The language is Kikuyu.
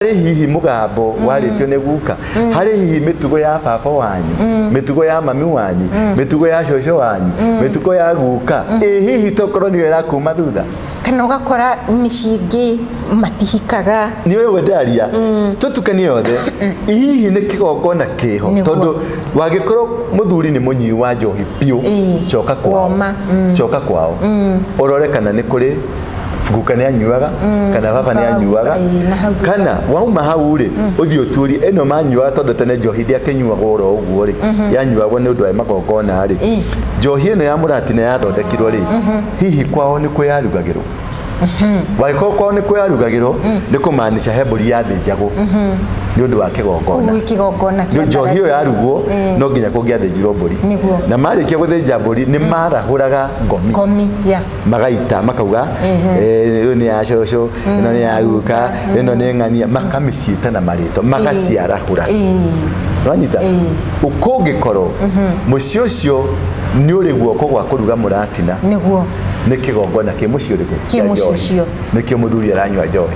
Harĩ hihi mũgambo warĩtio nĩ guka, harĩ hihi mĩtugo ya baba wanyu, mĩtugo ya mami wanyu, mĩtugo ya cũcũ wanyu, mĩtugo ya guka, ĩ hihi tokorwo nĩyo ĩrakuma thutha. Kana ũgakora mĩciĩ ĩngĩ matihikaga. Nĩ ũyũ ndaria tũtukanie yothe, hihi nĩ kĩgongona kĩho. Tondũ wangĩkorwo mũthuri nĩ mũnyui wa njohi biũ, coka kwao. Woma. Coka kwao ũrore kana nĩ kũrĩ guka nĩ anyuaga kana baba nĩ anyuaga. Ĩĩ, na hau thutha. Kana wauma hau rĩ, ũthiĩ ũturie ĩno manyuaga, tondũ tene njohi ndĩakĩnyuagwo oro ũguo rĩ, yanyuagwo nĩ ũndũ wa magongona rĩ. Njohi ĩno ya mũratina yathondekirwo rĩ, hihi kwao nĩ kũ yarugagĩrwo? Wangĩkorwo kwao nĩ kũ yarugagĩrwo, nĩ kũmaanisha he mbũri yathĩnjagwo nĩ ũndũ wa kĩgongona. Koguo kĩgongona Nĩ njohi ĩyo yarugwo, no nginya kũngĩathĩnjirwo mbũri. Na marĩkia gũthĩnja mbũri, nĩ marahũraga ngomi. Ngomi ya Magaita makauga, "Ĩyo nĩ ya cũcũ, ĩno nĩ ya guka, ĩno nĩ ng'ania," makamĩciĩta na marĩtwa, magaciarahũra. Nwanyita? Kũngĩkorwo mũciĩ ũcio nĩ ũrĩ guoko gwa kũruga mũratina, nĩ kĩgongona kĩ mũciĩ ũrĩkũ? Kĩ Kĩa mũciĩ njohi. Ũcio. Nĩkĩo mũthuri aranyua njohi.